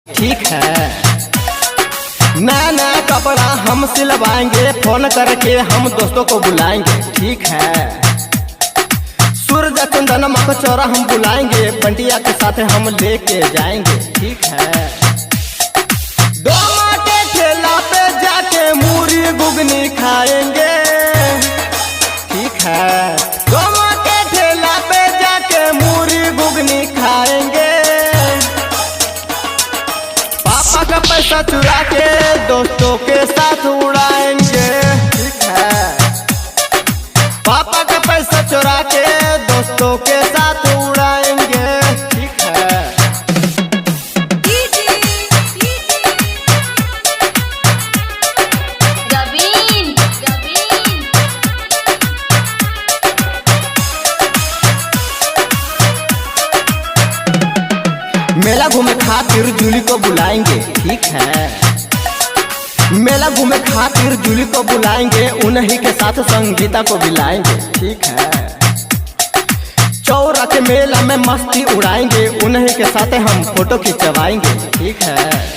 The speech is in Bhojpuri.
ठीक है। नया नया कपड़ा हम सिलवाएंगे, फोन करके हम दोस्तों को बुलाएंगे। ठीक है। सूरज चंदन मकचौरा हम बुलाएंगे, बंटिया के साथ हम लेके जाएंगे। ठीक है। डोमा के ठेला पे जाके मूरी घुगनी खाएंगे। ठीक है। डोमा के ठेला पे जाके मूरी घुगनी खाएंगे। पापा का पैसा चुरा के दोस्तों के साथ उड़ाएंगे। ठीक है। पापा का पैसा चुरा के दोस्तों के साथ उड़ाएंगे। ठीक है। Gavin, Gavin, मेला घूमे खातिर जूली को बुलाएंगे। ठीक है। मेला घूमे खातिर जूली को बुलाएंगे, उन्हीं के साथ संगीता को बुलाएंगे। ठीक है। चौरा के मेला में मस्ती उड़ाएंगे, उन्हीं के साथ हम फोटो खिंचवाएंगे। ठीक है।